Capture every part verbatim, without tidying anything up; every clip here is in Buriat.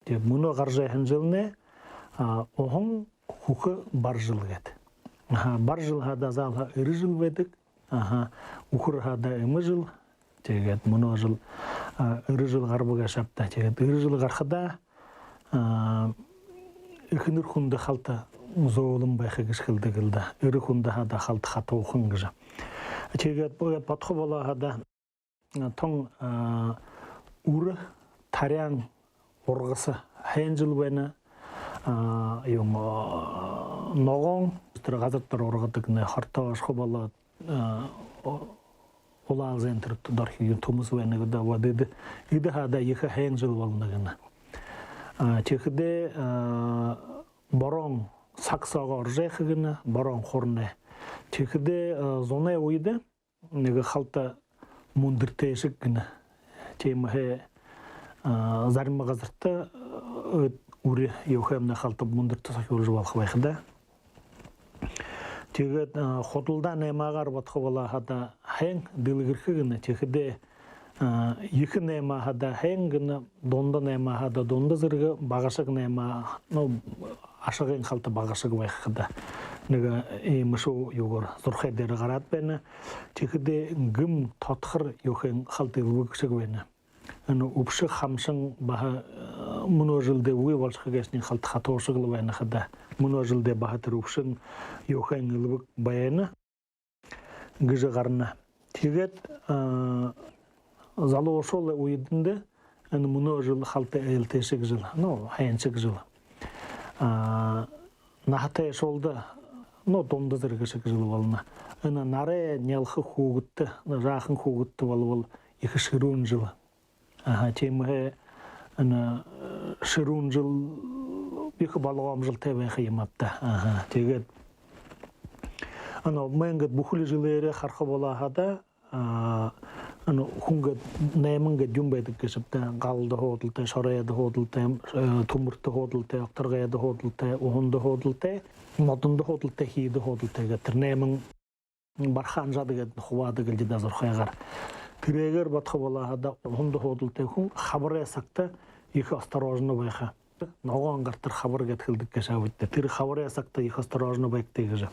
Тиигээд мүнөө гаража байһан жэлнай, а, уһан хүхэ бар жэл гээд. Аха, бар жэл хадаа заал һаа эрэ жэл байдаг. Аха, үхэр хадаа эмэ жэл. Тиигээд мүнөө жэл, а, эрэ жэл гараба гээшэ ааб даа. Тиигээд эрэ жэл гарахадаа, а, эхэнэр хүндэ халта зөөлэн байха гэжэ хэлэдэг лэ даа. Эрэ хүндэ хадаа халта хатуухан гэжэ. Тиигээд бо-, бодохо болоо хадаа, а, тон, а, үрэ таряан ургаса һайн жэл байна. А, юм, а, ногоон тэрэ газар доро ургадагнай, хортоо ошохо болоод, а, у-, улаалзайн тэрэ дорохи юм түмэс байна гэдэг. Вот эдэ, эдэ хадаа ехэ һайн жэл болоно гэнэ. А, тиихэдээ, а, бороон саг соогоо орожо байха гэнэ, бороон хуранай. Тиихэдээ, а, зунай үедэ нэгэ халта мүндэртэйшэг гэнэ. Тиимэһээ, а, зарим газарта, а, үрэ юухэмнай халта мүндэртэ сохюулжа болохо байха даа. Тиигээд, а, худалдаа наймаагаар бодохо болоо хадаа һайн дэлгэрхэ гэнэ. Тиихэдээ, а, ехэ наймаа хадаа һайн гэнэ, дунда наймаа хадаа дунда зэргэ, багашаг наймаа, ну, ашагынь халта багашаг байха хадаа. Нэгэ иимэ шуу юугээр зурхай дээрэ гараад байна. Тиихэдээ гэм тодхор юухэн халта элбэгшэг байна. Энэ үбшэ хамшан баһа, э, мүнөө жэлдээ үгы болошохо гээшэнь халта хатуушаг лэ байна хадаа. Мүнөө жэлдээ баһа тэрэ үбшэн юухэн элбэг байна гэжэ гарана. Тиигээд, а, залуушуул үедэндэ энэ мүнөө жэл халта ээлтэйшэг жэл, ну, һайншаг жэл. А, наһатайшуулда, ну, дунда зэргэшэг жэл болоно. Энэ нарай нялха хүүгэдтэ, жаахан хүүгэдтэ болбол ехэ шэрүүн жэл. Аха, тиимэһээ энэ, э, шэрүүн жэл ехэ болгоомжолтой байха юм ааб даа. Аха, тиигээд энэ мэнгэд бүхэли жэлээрээ хараха болоо хадаа, а, энэ хүн гээд найман гээд юм байдаг гээшэ ааб даа. Галда һуудалтай, шоройдо һуудалтай, э, түмэртэ һуудалтай, огторгойдо һуудалтай, уһанда һуудалтай, модондо һуудалтай, хиидэ һуудалтай гээд тэрэ найман бархаан жад гээд хубаадаг лэ даа зурхайгаар. Тэрээгээр бодохо болоо хадаа уһанда һуудалтай хүн хабарай сагта ехэ осторожно байха. Ногоон гартар хабар гээд хэлэдэг гээшэ ааб даа. Тэрэ хабарай сагта ехэ осторожно байгты гэжэ.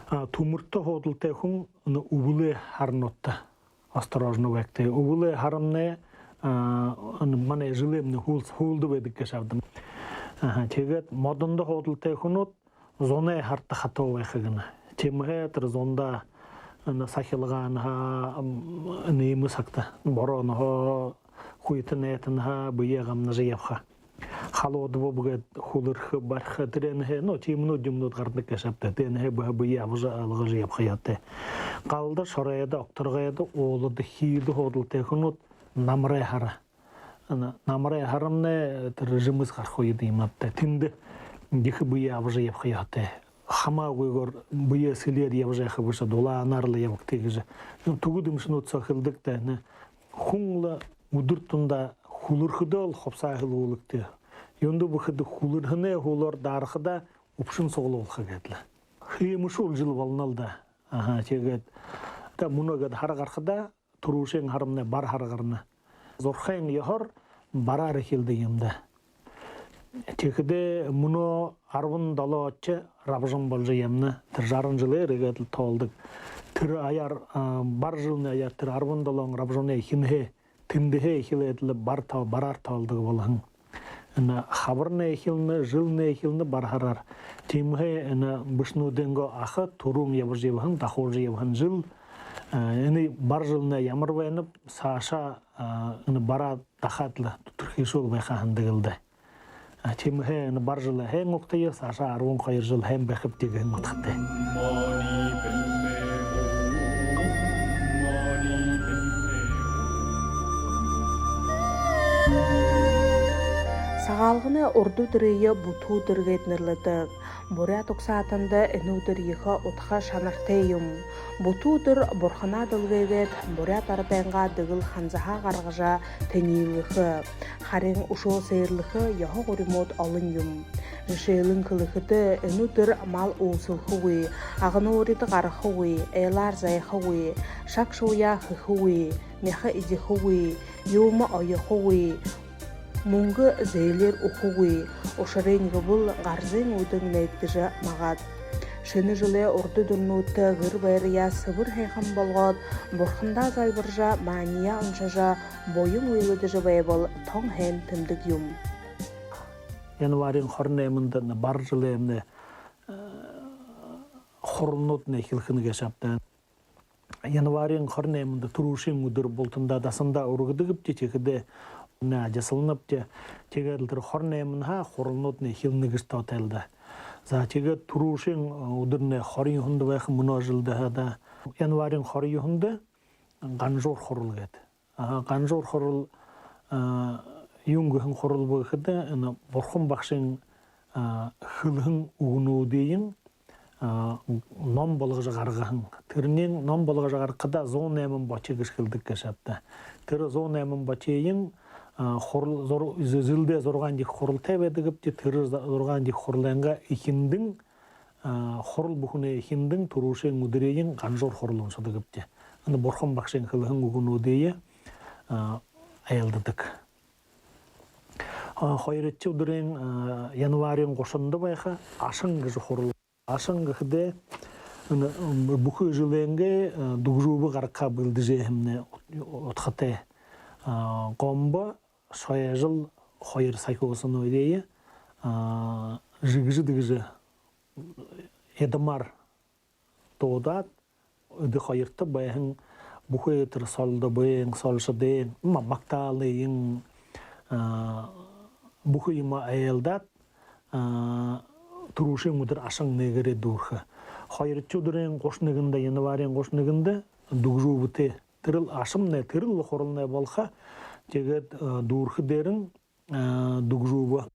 А, түмэртэ һуудалтай хүн энэ үбэлэй һарануудта осторожно байгты. Үбэлэй һарамнай, а, энэ манай жэлэймнай һүүл-, һүүлдэ байдаг гээшэ ааб даа. Аха, тиигээд модондо һуудалтай хүнүүд зунай һарта хатуу байха гэнэ. Тиимэһээ тэрэ зундаа энэ сахилгаанһаа, м, энэ иимэ сагта борооноһоо, хүйтэн найтанһаа бэеэ гамнажа ябаха. Халуудбаб гээд хүлэрхэ, бариха, тэрээнһээ, ну, тиимэнүүд юумэнүүд гарадаг гээшэ ааб даа. Тэрээнһээ бэе, бэеэ абажа, алгажа ябаха ёһотой. Галда, шоройдо, огторгойдо, уулада, хиидэ һуудалтай хүнүүд намарай һара. Энэ намарай һарамнай тэрэ жэмэс гараха үедэ юм ааб даа. Тэндэ ехэ бэеэ абажа ябаха ёһотой. Хамаагүйгөөр бэеэ сэлеэд ябажа байха бэшэ, дулаанаар лэ ябагты гэжэ. Түбэд эмшэнүүд соо хэлэдэг даа, энэ хүн лэ үдэр дунда хүлэрхэдөө лэ хубсаһа һэлгүүлэгты. Юундэб гэхэдэ, хүлэрһэнэй һүүлээр даарахада үбшэн суглуулха гээд лэ. Иимэшүүл жэл болоно лэ даа. Аха, тиигээд, та мүнөө гээд һара гарахадаа, түрүүшын һарамнай бар һара гарана. Зурхайн ёһоор бараар эхилдэг юм даа. Тиихэдээ мүнөө арбан долоодохи рабжан болжо ябана. Тэрэ жаран жэлээр иигээд лэ тоолодог. Тэрэ аяар, а, бар жэлнай аяар тэрэ арбан долоон рабжанай эхинһээ, тэндэһээ эхилээд лэ бар тоо-, бараар тоолодог болоһон. Энэ хабарнай эхилнэ, жэлнай эхилнэ бар һараар. Тиимэһээ энэ бэшэнүүдэйнгээ аха түрүүн ябажа ябаһан, дахуулжа ябаһан жэл, а, энэ бар жэлнай ямар байнаб, саашаа, а, энэ бараа дахаад лэ түтэрхыешүүл байха һанадаг лэ даа. А, тиимэһээ энэ бар жэлээ һайн угтая, саашаа арбан хоёр жэл һайн байхабди гэһэн удхатай. Сагаалганай урда үдэрые Бүтүү үдэр гээд нэрлэдэг. Буряад угсаатанда энэ үдэр ехэ удха шанартай юм. Бүтүү үдэр бурханаа дэлгээгээд, буряад арадайнгаа дэгэл ханзаһаа гаргажа, тэнюулгэхэ. Харин үшөө сээрлэхэ ёһо гуримууд олон юм. Жэшээлэн хэлэхэдэ, энэ үдэр мал үүсэлхэгүй, агнуурида гарахагүй, айлаар зайхагүй, шаг шууяа хэхэгүй, мяха эдихэгүй, юумэ оёхогүй, Мүнгэ зээлеэр үхэгүй, ушарынь гэбэл гарзын үүдэн нээгдэжэ магаад. Шэнэ жэлэй урда үдэрнүүдтэ гэр байраяа сэбэр һайхан болгоод, бурхандаа зальбаржа, маанияа уншажа, буян үйлэдэжэ байбал тон һайн тэмдэг юм. Январиин хорин найманда энэ бар жэлэй энэ, э, хуралнууд энэ эхилхэнэ гээшэ ааб даа. Январиин хорин найманда түрүүшын үдэр бултандаа дасандаа үргэдэгбди, тиихэдээ энэ ажасланабди. Тиигээд лэ тэрэ хорин найманһаа хуралнууд энэ эхилнэ гэжэ тоотой л даа. За, тиигээд түрүүшын, э, үдэр энэ хорин юһэндэ байха мүнөө жэлдэ хадаа. Январиин хорин юһэндэ Ганжуур хурал гээд. Аха, Ганжуур хурал, а, юун гэһэн хурал бэ гэхэдэ, энэ Бурхан багшын, а, хэлэһэн үгэнүүдыень, а, ном болгожо гаргаһан. Тэрэнэй ном болгожо гаргахадаа зуун найман боти гэжэ хэлэдэг гээшэ ааб даа. Тэрэ зуун найман ботиень, а, хурал зур-, зэ-, зэлдээ зургаан ехэ хуралтай байдагбди, тэрэ за-, зургаан ехэ хуралайнгаа эхиндэнь, а, хурал бүхэнэй эхиндэнь түрүүшын үдэрыень Ганжуур хурал уншадагбди. Энэ Бурхан багшын хэлэһэн үгэнүүдые, а, айлдадаг. А, хоёрдохи үдэрынь, а, январиин гушанда байха Ашан гэжэ хурал. Ашан гэхэдээ, энэ, м, бүхы жэлэйнгээ, а, дүгжүүбэ гаргахаа бэлдэжэ һэмнай удхатай. А, гомбо, шойжол хоёр сахюусануудые, а, жэгжэд гэжэ эдэмээр дуудаад, эдэ хоёрто байһан бүхы тэрэ солдобын, солшодын, ма-, магтаалын, а, бүхы юумэ айлдаад, а, түрүүшын үдэр Ашан нээгээрээ дүүрэхэ. Хоёрдохи үдэрынь гушан нэгэндэ, январиин гушан нэгэндэ дүгжүүбэтэй. Тэрэл Ашамнай, тэрэл хуралнай болохо. Тиигээд, а, дүүрэхэ дээрэнь, а, дүгжүүбэ.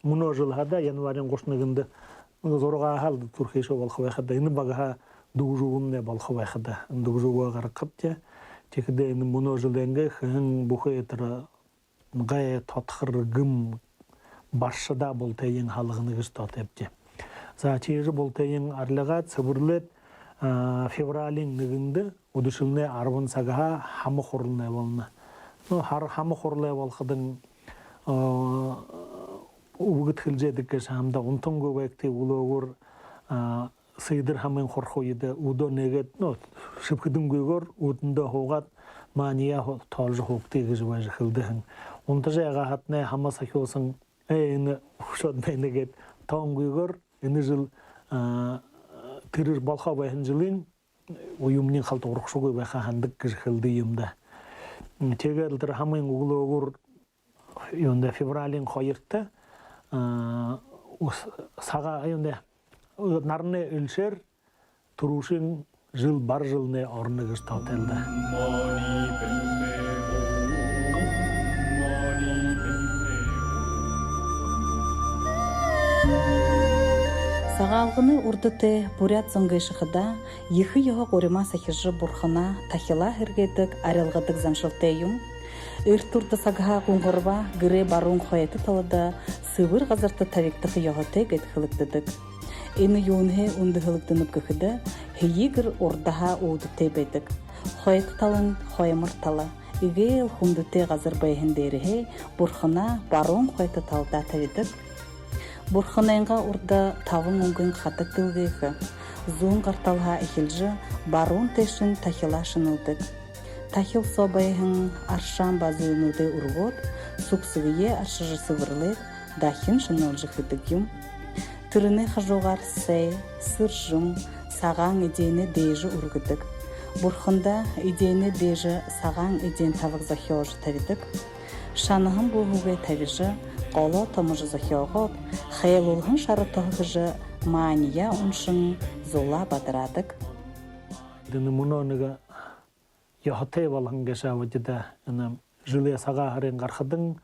Мүнөө жэл хадаа январиин гушан нэгэндэ, нэгэ зургааһаал дүрхыш болохо байха даа. Энэ багаһаа дүгжүүбэмнай болохо байха даа. Энэ дүгжүүбэ гаргахабди. Тиихэдээ энэ мүнөө жэлэйнгээ хэһэн бүхы тэрэ гай, тодхор, гэм баршадаа бултыень һалгана гэжэ тоотойбди. За, тиижэ бултыень арилгаад, сэбэрлээд, а, февралиин нэгэндэ үдэшэлэнэй арбан сагһаа һама хуралнай болоно. Ну, һар-, һама хуралай болоходонь, а, үбгэд хэлэжэ байдаг гээшэ һаамда, унтангүй байгты, үглөөгүүр, а, сыдэр һамын хурха үедэ үүдээ нээгээд, ну, шэбхэдэнгүйгөөр үүдэндээ һуугаад, маанияа һу-, тоолжо һуугты гэжэ байжа хэлэдэг һэн. Унтажа ягаһаатнай һама сахюусан, э, энэ хүшөөд байна гээд тоонгүй гү, энэ жэл, а, тэрэ болохо байһан жэлынь юумэниинь халта урагшагүй байха һанадаг гэжэ хэлэдэг юм даа. М, тиигээд лэ тэрэ һамын үглөөгүүр, юундэ, февралиин хоёрто, а, ус-, сагаа, юундэ, наранай элшээр түрүүшын жэл, бар жэлнай ороно гэжэ тоотой л даа. Сагаалганай урда тээ буряад зон гээшэ хадаа ехэ ёһо гуримаа сахижа, бурханаа, тахилаа һэргээдэг, арилгадаг заншалтай юм. Эртэ урда сагһаа гүнхэрбэ гэрэй баруун хойто талада сэбэр газарта табигдаха ёһотой гээд хэлэгдэдэг. Энэ юунһээ үндэһэлэгдэнэб гэхэдэ, һэеы гэр урдаһаа үүдтэй байдаг. Хойто талань хоймор тала, эгээл хүндэтэй газар байһан дээрэһээ бурханаа баруун хойто талдаа табидаг. Бурханайнгаа урда табан үнгын хатаг дэлгээхэ. Зүүн гар талаһаа эхилжэ, баруун тээшэнь тахилаа шэнэлдэг. Тахил соо байһан аршаан ба зүйлнүүдээ үргөөд, сүгсэгэеэ аршажа сэбэрлээд, дахин шэнэлжэ хэдэг юм. Тэрэнэй хажуугаар сай, сэржэм, сагаан эдеэнэй дээжэ үргэдэг. Бурхандаа эдеэнэй дээжэ сагаан эдеэн табаг зохёожо табидаг. Шанаһан бү һүгээ табижа, голоо томожо зохёогоод, хайлуулһан шара тоһо хэжэ, маанияа уншан, зулаа бадараадаг. Эдэнэ мүнөө нэгэ ёһотой болоһон гээшэ ааб даа. Энэ жэлэй сагаан һарын гарахадань,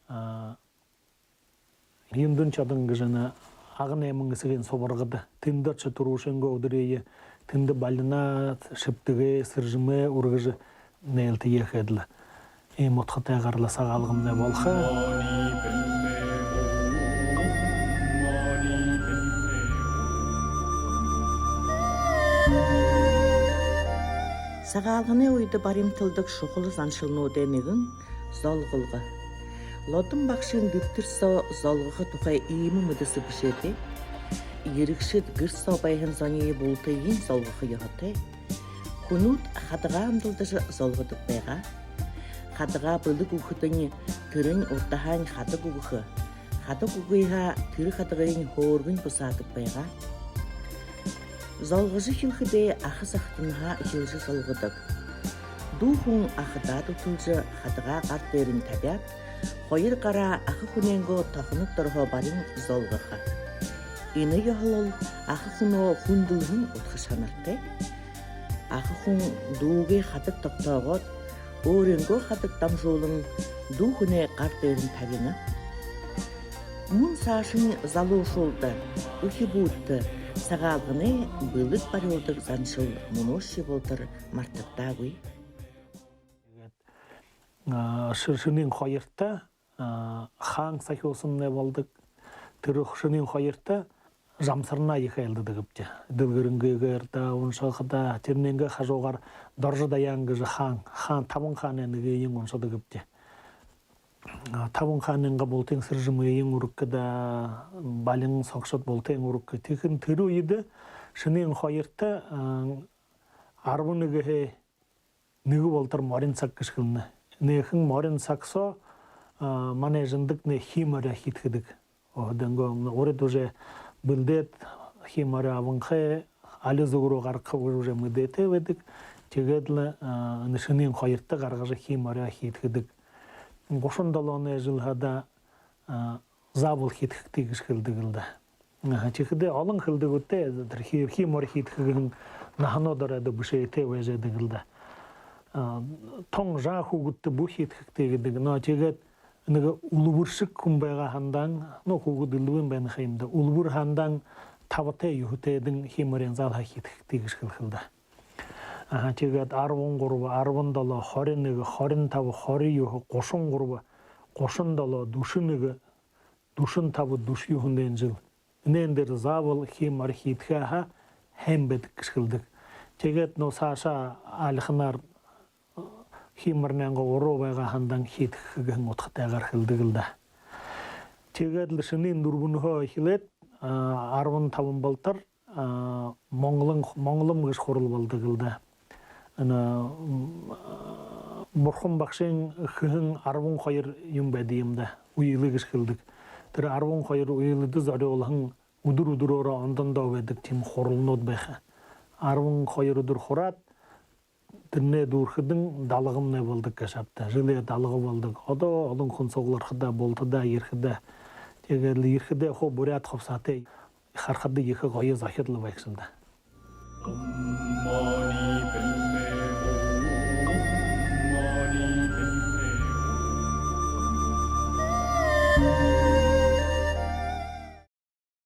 а, Юндэн Чодон гэжэ энэ Агын найман эсэгын субаргада, тэндэ ошожо, түрүүшынгөө үдэрые тэндэ балинаа, шэбтэгээ, сэржэмээ үргэжэ, нээлтэеэ хээд лэ, иимэ удхатайгаар лэ Сагаалганмнай болохо. Сагаалганай үедэ баримталдаг шухала заншалнуудай нэгэн — золголго. Лодон багшын дэбтэр соо золгохо тухай иимэ мэдэсэ бэшээтэй. Ерэгшэд гэр соо байһан зониие бултыень золгохо ёһотой. Хүнүүд хадагаа амдалдажа золгодог байгаа. Хадагаа бэлэг үгэхэдэнь, тэрэнь урдаһаань хадаг үгэхэ. Хадаг үгыһөө тэрэ хадагыень һөөргэнь бусаадаг байгаа. Золгожо эхилхэдээ аха захатанһаа эхилжэ золгодог. Дүү хүн ахадаа дүтэлжэ, хадагаа гар дээрэнь табяад, хоёр гараа аха хүнэйнгөө тохоног дороһоо барин золгохо. Энэ ёһолол аха хүнөө хүндэлһэн удха шанартай. Аха хүн дүүгээ хадаг тогтоогоод, өөрынгөө хадаг дамжуулан, дүү хүнэй гар дээрэнь табина. Мүн саашань залуушуулда, үхибүүдтэ Сагаалганай бэлэг барюулдаг заншал мүнөөшье болотор мартагдаагүй. Тиигээд, а, шэ-, шэнын хоёрто, а, хаан сахюусамнай болодог. Тэрэ шэнын хоёрто жамсарнаа ехэ айлдадаг гээбди. Дэлгэрэнгыгээр даа, уншахадаа, тэрэнэйнгээ хажуугаар Доржо Даян гэжэ хаан, хаан, табан хаанай нэгыень уншадаг гээбди. А, табан хаанайнгаа бултын сэржэмыень үргэхэ даа, балин согшод бултыень үргэхэ. Тиихэдэнь тэрэ үедэ шэнын хоёрто, а, арбан нэгэһээ нэгэ болотор морин саг гэжэ хэлэнэ. Энэхэн морин саг соо, а, манай Жэндэгнай хии морёо хиидхэдэг. Өөһэдынгөө урид уже бэлдээд, хии морёо абанхай, али зүг руу гарахаб гэжэ уже мэдээтэй байдаг. Тиигээд лэ, а, энэ шэнын хоёрто гаргажа хии морёо хиидхэдэг. Гушан долооной жэл хадаа, а, заабол хиидхэгты гэжэ хэлэдэг лэ даа. Аха, тиихэдээ олон хэлэдэг гү даа, тэрэ хии, хии морёо хиидхэ гэһэн наһанууд оройдоо бэшээтэй байжа байдаг лэ даа. А, тон жаа хүүгэдтэ бү хиидхэгты гэдэг. Но тиигээд нэгэ үлбэршэг хүн байгаа һаань даа, но хүүгэд элдэбын байна ха юм даа. Үлбэр һаань даа табатай, юһэтэйдэнь хии морёо заал һаа хиидхэгты гэжэ хэлэхэ лэ даа. Аха, тиигээд арбан гурба, арбан долоо, хорин нэгэ, хорин таба, хорин юһэ, гушан гурба, гушан долоо, дүшэн нэгэ, дүшэн таба, дүшэн юһэнэй жэл. Энээн дээрэ заабол хии морёо хиидхээ һаа, һайн байдаг гэжэ хэлэдэг. Тиигээд но саашаа альханаар хии морёо уруу байгаа һаань даа хиидхэ гэһэн удхатайгаар хэлэдэг лэ даа. Тиигээд лэ шэнын дүрбэнһөө эхилээд, а, арбан табан болотор, а, монголон, монголом гэжэ хурал болодог лэ даа. Энэ, м, а, Бурхан багшын хэһэн арбан хоёр юм байдаг юм даа. Үйлэ гэжэ хэлэдэг. Тэрэ арбан хоёр үйлэдэ зорюулһан, үдэр үдэрөөрөө ондо ондоо байдаг тиимэ хуралнууд байха. Арбан хоёр үдэр хураад, тэрэнээ дүүрэхэдэнь далгамнай болодог гээшэ ааб даа. Жэлэй далга болодог. Одоо олон хүн суглархадаа, бултадаа ерэхэдээ. Тиигээд лэ ерэхэдээ хуу буряад хубсаһатай, харахада ехэ гоё зохид лэ байгша юм даа.